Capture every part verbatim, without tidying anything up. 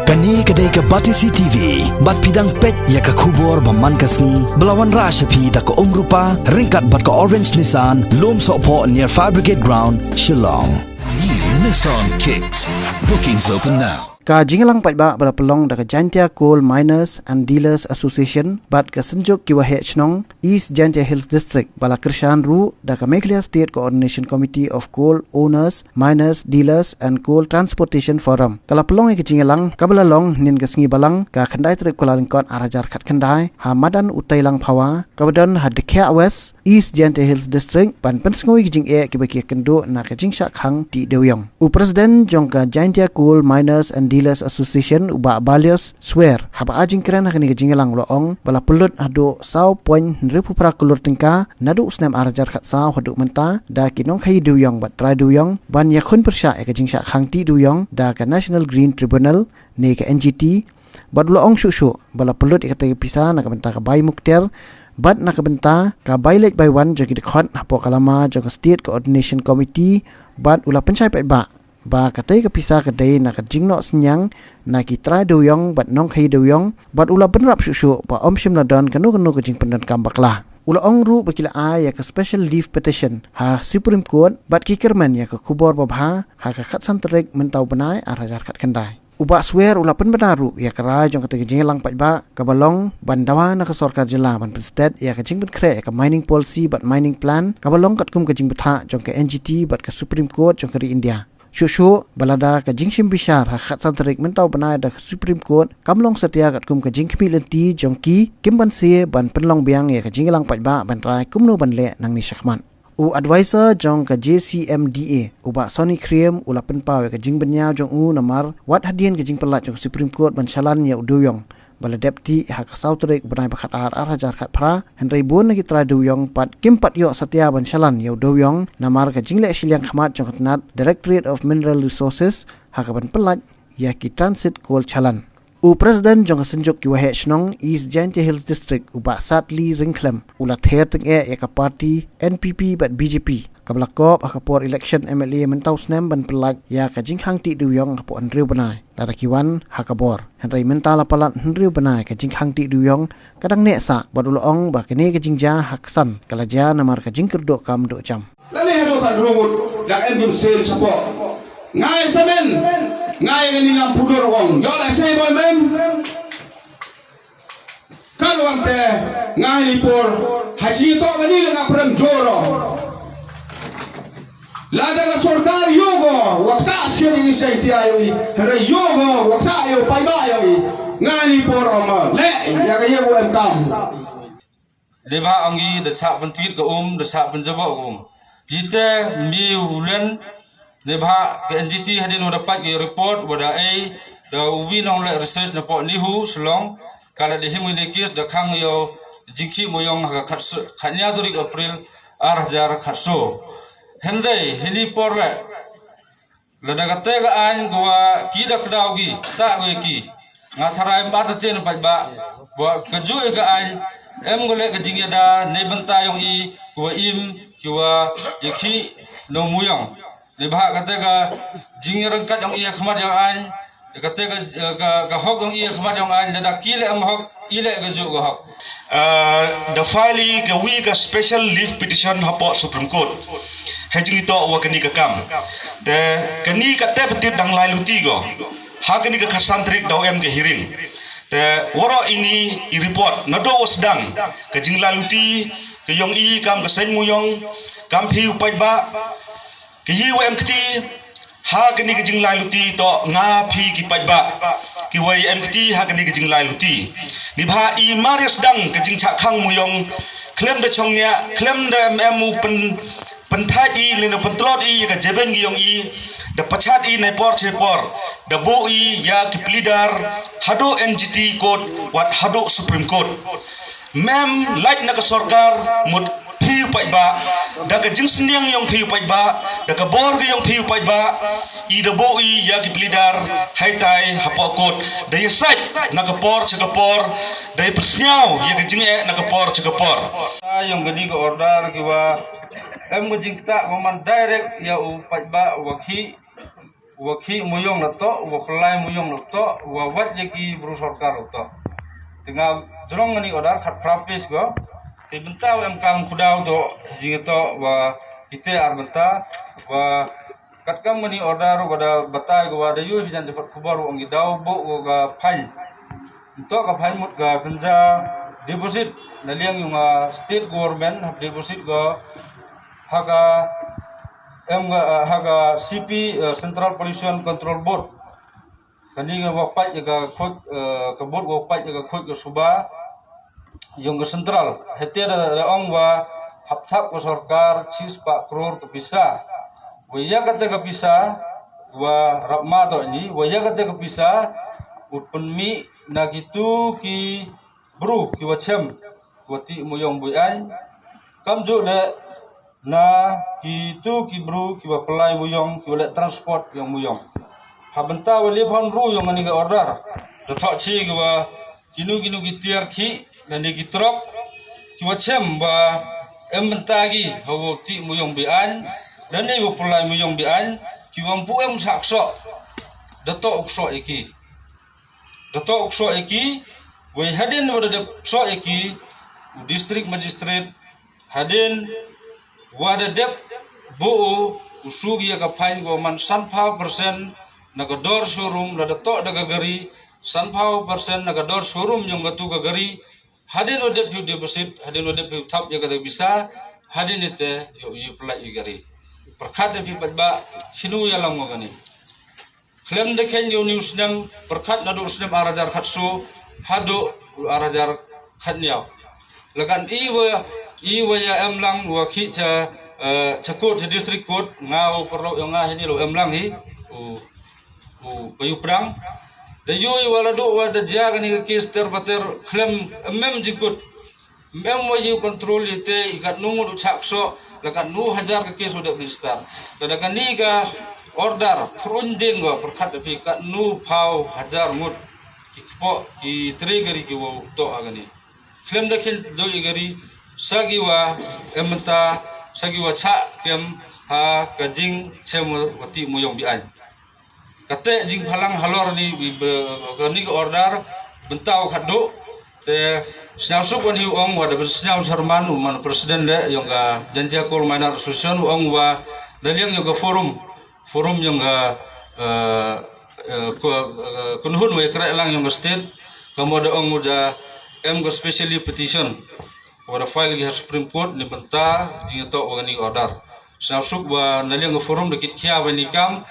Kane ka dei ka Batesi T V, bad phi dang peit ïa ka khubor ba man ka sngi, ba la wanrah sha phi da ka Umrupa, ryngkat bad ka Orange Nissan, Lumsohphoh near Fire Brigade Ground, Shillong. New Nissan Kicks. Bookings open now. Ka jingïalang paidbah ba la pynlong da ka Jaintia Coal Miners and Dealers Association bad ka Synjuk Kiwaheh Shnong East Jaintia Hills District ba la kyrshan ruh da ka Meghalaya State Coordination Committee of Coal Owners, Miners, Dealers and Coal Transportation Forum, ka la pynlong ïa ka jingïalang kaba la long hynnin ka sngi Balang, ka khyndai tarik Kyllalyngkot ar hajar khatkhyndai, ha madan u Teilang Phawa, kaba don ha Dkhiah West, East Jaintia Hills District, ban pynsngew ïa ki jingeh kiba ki ïakynduh na ka jingshah khang tih dewiong. U President jong ka Jaintia Coal Miners and Dealers Association, u Bah Balios Swer, haba ai jingkren ha kane ka jingïalang, u la ong ba la pynlut haduh saw point hynriewphew phra klur tyngka naduh u snem ar hajar khatsaw haduh mynta da ki nongkhaïi dewiong bad trai dewiong ban ïakhun pyrshah ïa ka jingshah khang tih dewiong da ka National Green Tribunal ne ka N G T, bad u la ong shuh shuh ba la pynlut ïa kata ka pisa na ka bynta ka bai mukter bad na ka bynta ka bai leit bai wan jong ki dkhot hapoh ka lama jong ka State Coordination Committee, bad u la pynshai paidbah ba kata ka pisa ka dei na ka jingnoh synñiang na ki trai dewiong bad nongkhaïi dewiong, bad u la bynrap shuh shuh ba ym shym la don kano kano ka jingpyndonkam bakla. U la ong ruh ba ki la ai ïa ka special leave petition ha Supreme Court bad ki kyrmen ïa ka khubor babha ha ka khatsan tarik mynta u bnai ar hajar khatkhyndai. U Bah Swer u la pynbna ruh ïa ka rai jong kata ka jingïalang paidbah kaba long ban dawa na ka sorkar jylla ban pynsted ïa ka jingpynkhreh ïa ka mining policy bad mining plan kaba long katkum ka jingbthah jong ka N G T bad ka Supreme Court jong ka ri India. Shuh shuh ba lada ka jingshim bishar ha khatsan tarik mynta u bnai da ka Supreme Court kam long satia katkum ka jingkhmih lynti jong ki, kim banse ban pynlong biang ïa ka jingïalang paidbah ban rai kumno ban leh nangne shakhmat. U advisor jong ka J C M D A, u Bah Sonny Khriem, u la pynpaw ïa ka jingbynñiaw jong u namar wat hadien ka jingpynlait jong ka Supreme Court ban shalan ïa u dewiong ba la dep tih ha ka saw tarik u bnai ba khatar ar hajar khatphra, hynrei bun na ki trai dewiong pat kim pat ïoh satia ban shalan ïa u dewiong namar ka jingleh shiliang khmat jong ka tnat Directorate of Mineral Resources ha kaban pynlait ïa ki transit coal challan. U President jong ka Synjuk Kiwaheh Shnong East Jaintia Hills District, u Bah Satli Ryngkhlem, u la ther tyngeh ïa ka party N P P bad B J P kaba la kop ha ka por election M L A mynta u snem ban pynlait ïa ka jingkhang tih dewiong hapoh hynriew bnai lada ki wan ha ka bor. Hynrei mynta la palat hynriew bnai ka jingkhang tih dewiong ka dang neh sah, bad u la ong ba kane ka jingjia ha ksan ka la jia namar ka jingkyrduh kam duh jam. Lane haduh khathynriew ngut dang em jingsiej shapoh. Nga ïa samen, nga ïa kane ngam pudor ong. Ïoh lehse ba mem. Ka long te nga ïa ni por ha jingïatoh kane la nga prem jor. Lada ka sorkar ïoh ko wa ktah sha ki Jaintia ïoh i, hynrei ïoh ko wa ktah ïoh paidbah ïoh i, nga ïa ni por ong leh ïa ka ïa u em kam. Dei ba ong i da chah pyntweet ka um, da chah pynjaboh ka um. Phi te mi u len, dei ba ka N G T hadien wa da pait ka report wa da ei da u wi nongleh research na pok NEHU Shillong, ka la da him ïa ki case da khang ïa u jingkhih muyong ha ka khatsaw, khatñiaw tarik April ar hajar khatsaw. Hynrei hini por leh, lada kata ka aiñ ka wa ki da kdaw ki, ktah ko ïa ki. Nga tharai em artatien paidbah, wa kajuh ïa ka aiñ, em ko leh ka jingïada, ne bynta yong i, ki wa im, ki wa ïakhih, nongmuyong. Ne ba kata ka jingïaryngkat yong i ha khmat yong aiñ, kata ka, ka, ka hok yong i ha khmat yong aiñ, lada ki leh em hok, i leh kajuh ka hok. Ah, da file i ka wi ka special leave petition hapoh Supreme Court. Ha jingïatoh wa kani ka kam. Te kani ka te betit dang lai luti ko. Ha kani ka khatsan tarik daw em ka hearing. Te waroh ini i report naduh wa sdang ka jinglai luti ka yong i kam ka seng muyong, kam phi u paidbah, ka yi wa em kti, ha kani ka jinglai luti to nga phi ki paidbah ki wa em kti ha kani ka jinglai luti. Ni ba i mar ya sdang ka jingchah khang muyong, khlem da chong ïa, khlem da em em u pyn, pynthait i, lane pyntlot i ïa ka jebeng yong i, da pachat i na por che por, da buh i ïa ki pleader haduh N G T Court wat haduh Supreme Court. Mem lait na ka sorkar mut phi u paidbah, da ka jingsniang yong phi u paidbah, da ka bor ka yong phi u paidbah, i da buh i ïa ki pleader haitai hapoh court, da ïa sait na ka por cha ka por, da ïa pynsniaw ïa ka jingeh na ka por cha ka por. Ta yong kani ka order ki wa em ka jingktah ka man direct ïa u paidbah wa khih Wa khih muyong na to, wa pynlai muyong na to, wa wat ya ki bru sorkar to. Tengah jrong ngani order khat prapis go. Te bynta wa em kam khudaw to, jing to, wa kite ar bynta, wa katkam ngani order, wa da batai go, wa da yu bijan japat khubor, wa ngi daw bo, wa ga phain. Ntok ka phain mut ka kynja deposit na liang yung, ah, state government, hap deposit go ha ka, em, ga, ah, ha ka C P, eh, Central Pollution Control Board. Kani ka wa pait ya ka khot, eh, ka board wa pait ya ka khot ka suba yung ka central. Hete da, da ong wa hap thap ka sorkar chis pa kror ka pisa. Wa ya kata ka pisa, wa rap ma to ni, wa ya kata ka pisa, ut pynmih na kitu ki bru ki wa chem, ki wa tih muyong bui ain. Kam ju le na kitu ki bru ki wa pynlai muyong, ki wa le transport yung muyong. Ha bynta wa le phan ru yung ani ka order. Da thok chi ki wa kinu kinu ki tiar ki, na ni ki trok, ki wa chem wa em bynta ki, ha wa tih muyong bui ain, na ni wa pynlai muyong bui ain, ki wa mpu em sak sok. Da to uk sok iki. Da to uk sok iki, wei hadin wa da dep sok iki, u district magistrate, hadin wa da dep bo u, u su gi ya ka phain ko man sanphaw percent na ka dor showroom, la da to da ka gari, sanphaw percent na ka dor showroom yung ka tu ka gari, hadin wa dep yu deposit, hadin wa dep yu thap ya ka da bisa, hadin ite yu, yu pynlai yu gari. Pyrkhat da pi pat ba, shinu ya lam wa kani. Khlem da khein yu ni u snem, pyrkhat na du u snem ar hajar khat so, ha du u ar hajar khat niaw. Lakan i wa, i wa ya em lang wa ki cha, eh, cha court, cha district court, nga u perlu ya nga hini lo em lang hi, u, u, pa yu prang. Da yu i wa la du wa da jia kani ka case ter bater khlem em em jikut. Mem wa yu control ite i kat nu ngut u chak so, la kat nu hajar ka case u dep register. Kada kani ka order, khrun din go, pyrkhat da pi kat nu phaw hajar ngut. Ki kpo, ki tre gari ki wa to agani. Khlem da khin do i gari, sa ki wa em mynta, sa ki wa chak kem ha ka jing chem wa tih muyong bui ain. Kate jingphalang halor ni, bi, be, kani ka order bynta u khadduh. Te sñiaw suk wan hi u ong wa da sñiaw sarman u man president le yong ka Jaintia Coal Miner Association u ong wa da liang yong ka forum, forum yong ka, eh, eh, ko, eh, kunhun wa kreh lang yong ka state, ka mo da ong u da em ka specially petition wa da file ki ha Supreme Court ni bynta jingto wa kani ka order. Sñiaw suk wa na liang ka forum da kit khia wa ni kam,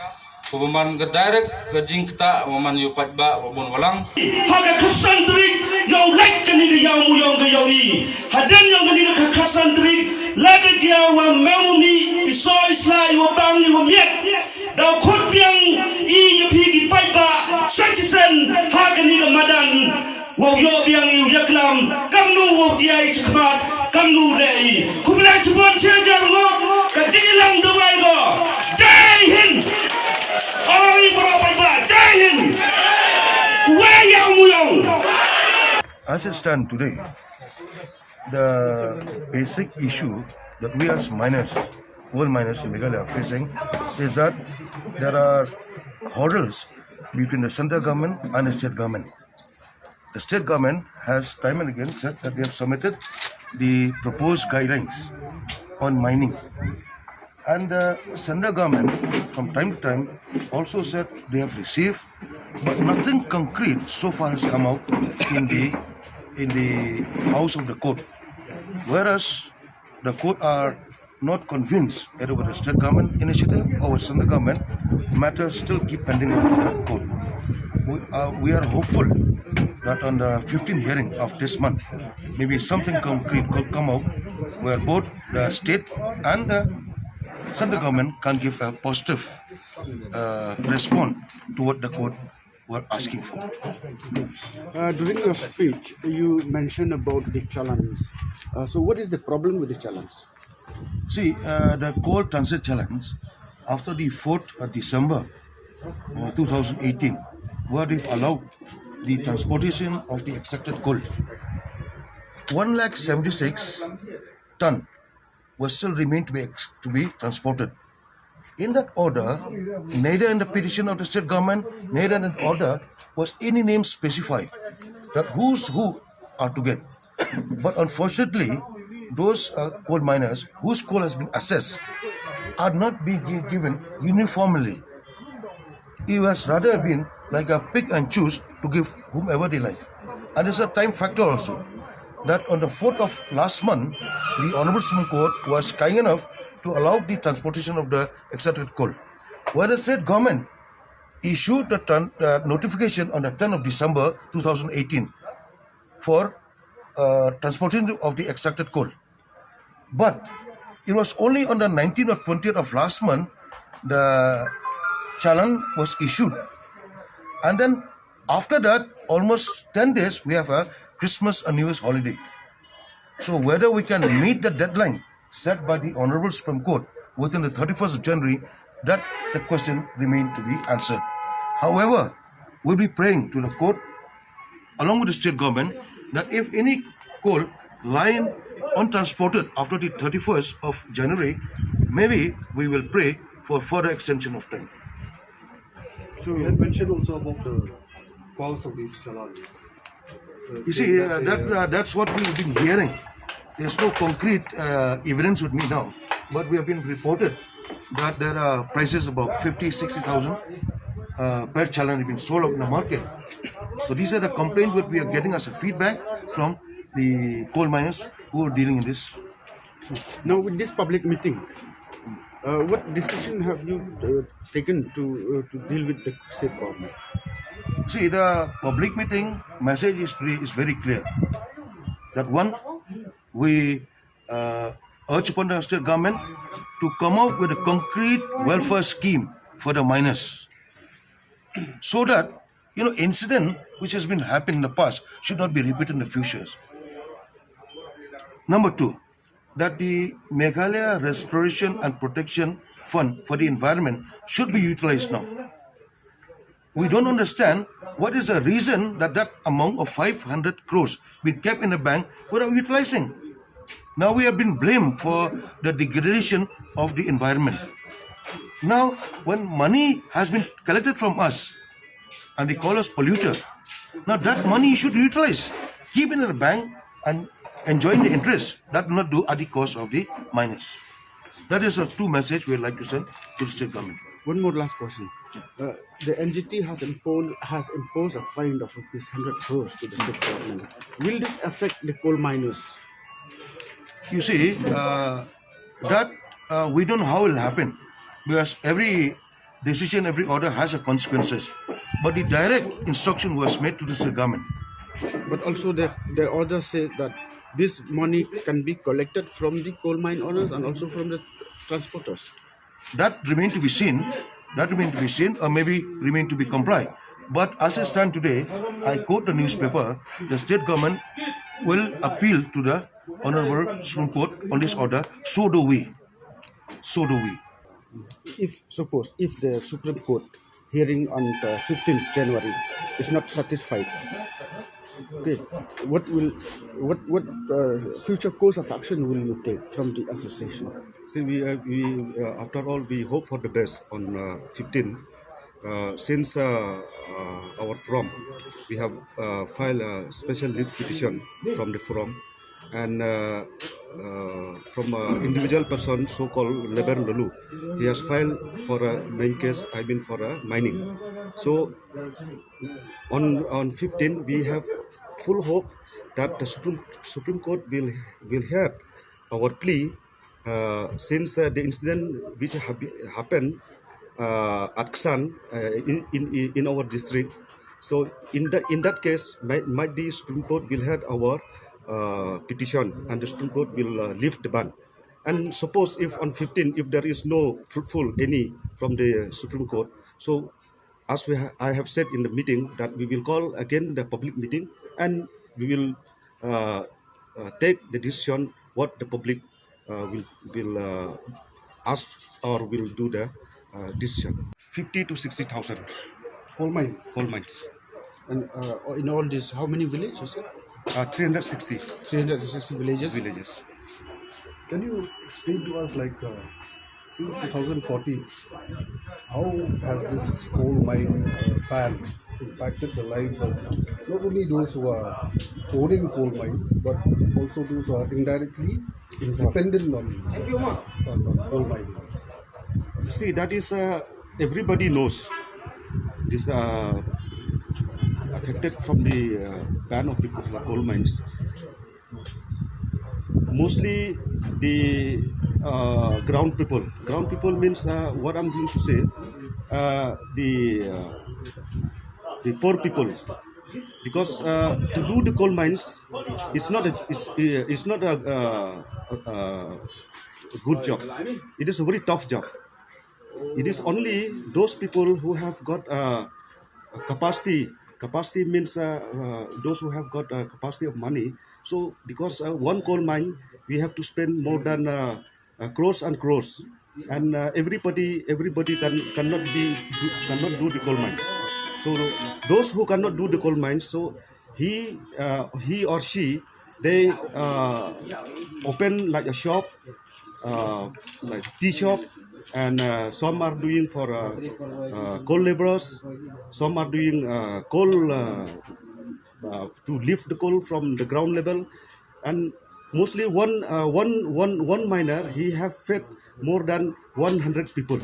ko ba man ka direct ka jingkta wa man yu pat ba wa bun walang. Ha ka khatsan tarik yow lait kani ka yaw muyong ka yow i. Hadien yong kani ka khatsan tarik la ka jia wa mem u mi i so i sla i wa pang i wa miet. Daw khut biang i ya phi ki paidbah sa chisien ha kani ka madan. Wow yoh biang i u yaklam, kamnu wow tia i chikmat, kamnu re i. Khublei chibun chi hajar ngo, ka jingïalang duwai ko. Jai Hind. Oi bro baba, Jai Hind. Wei yaw muyong. As it stand today, the basic issue that we as miners, coal miners in Meghalaya are facing is that there are hurdles between the central government and the state government. The state government has time and again said that they have submitted the proposed guidelines on mining. And the central government, from time to time, also said they have received, but nothing concrete so far has come out in the, in the house of the court. Whereas the court are not convinced either with the state government initiative or with central government, matters still keep pending in the court. We, uh, we are hopeful that on the fifteenth hearing of this month, maybe something concrete could come out where both the state and the central government can give a positive, uh, response to what the court were asking for. Uh, during your speech, you mentioned about the challenge. Uh, so, what is the problem with the challenge? See, uh, the coal transit challenge after the fourth of December, uh, two thousand eighteen, where they allowed the transportation of the extracted coal. One lakh seventy-six ton was still remained to be ex-, to be transported. In that order, neither in the petition of the state government, neither in the order was any name specified that who's who are to get. But unfortunately, those uh, coal miners whose coal has been assessed are not being gi- given uniformly. It has rather been like a pick and choose to give whomever they like. And there's a time factor also that on the fourth of last month, the Honorable Supreme Court was kind enough to allow the transportation of the extracted coal. Where the state government issued the tran- uh, notification on the tenth of December two thousand eighteen for uh, transportation of the extracted coal. But it was only on the nineteenth or twentieth of last month the challan was issued. And then after that, almost ten days, we have a Christmas and New Year's holiday. So whether we can meet the deadline set by the Honorable Supreme Court within the thirty-first of January, that the question remained to be answered. However, we'll be praying to the court along with the state government that if any coal lying untransported after the thirty-first of January, maybe we will pray for further extension of time. So you had mentioned also about the cost of these challans. You see, uh, that, uh, that's what we've been hearing. There's no concrete uh, evidence with me now, but we have been reported that there are prices about fifty, sixty thousand uh, per challan have been sold in the market. So these are the complaints that we are getting as a feedback from the coal miners who are dealing in this. Now, with this public meeting, uh, what decision have you uh, taken to uh, to deal with the state government? See, the public meeting message is, pre- is very clear that one, we uh, urge upon the state government to come out with a concrete welfare scheme for the miners so that, you know, incident which has been happened in the past should not be repeated in the future. Number two, that the Meghalaya Restoration and Protection Fund for the environment should be utilized now. We don't understand what is the reason that that amount of five hundred crores been kept in the bank without utilizing. Now we have been blamed for the degradation of the environment. Now, when money has been collected from us and they call us polluter, now that money you should utilize, keep it in the bank and enjoying the interest. That will not do at the cost of the miners. That is a true message we would like to send to the state government. One more last question. Uh, the N G T has imposed has imposed a fine of rupees hundred crores to the state government. Will this affect the coal miners? You see, uh, that uh, we don't know how it will happen because every decision, every order has a consequences. But the direct instruction was made to the state government. But also the the order said that this money can be collected from the coal mine owners and also from the transporters. That remain to be seen. That remain to be seen, or maybe remain to be complied. But as I stand today, I quote the newspaper, the state government will appeal to the Honorable Supreme Court on this order. So do we. So do we. If suppose if the Supreme Court hearing on the fifteenth January is not satisfied, okay, what will what what uh, future course of action will you take from the association? See, we, uh, we uh, after all, we hope for the best on uh, fifteen. Uh, since uh, uh, our forum, we have uh, filed a special leave petition from the forum, and uh, uh, from an individual person, so-called Leber Lulu, he has filed for a main case. I mean, for a mining. So on on fifteen, we have full hope that the Supreme Supreme Court will will hear our plea uh, since uh, the incident which hap- happened uh, at Ksan uh, in, in in our district. So in that in that case, might, might be Supreme Court will hear our uh, petition and the Supreme Court will uh, lift the ban. And suppose if on fifteen, if there is no fruitful any from the Supreme Court, so as we ha- I have said in the meeting that we will call again the public meeting and we will uh, uh, take the decision what the public uh, will will uh, ask or will do the uh, decision. Fifty to sixty thousand Coal mines. Coal mines. And uh, in all this, how many villages? Uh, three hundred sixty Three hundred sixty villages. Villages. Can you explain to us, like, uh, Since two thousand fourteen, how has this coal mine uh, ban impacted the lives of not only those who are owning coal mines, but also those who are indirectly dependent on, on, on coal mining? See, that is uh, everybody knows. This uh, affected from the uh, ban of the coal mines. Mostly the uh, ground people. Ground people means uh, what I'm going to say. Uh, the uh, the poor people, because uh, to do the coal mines is not a is, is not a, uh, uh, a good job. It is a very tough job. It is only those people who have got uh, a capacity. Capacity means uh, uh, those who have got a capacity of money. So because uh, one coal mine, we have to spend more than uh, uh, crores and crores, and uh, everybody everybody can cannot be cannot do the coal mine. So those who cannot do the coal mines, so he uh, he or she, they uh, open like a shop, uh, like tea shop, and uh, some are doing for uh, uh, coal laborers, some are doing uh, coal uh, uh, to lift the coal from the ground level, and mostly one uh, one one one miner, he have fed more than one hundred people.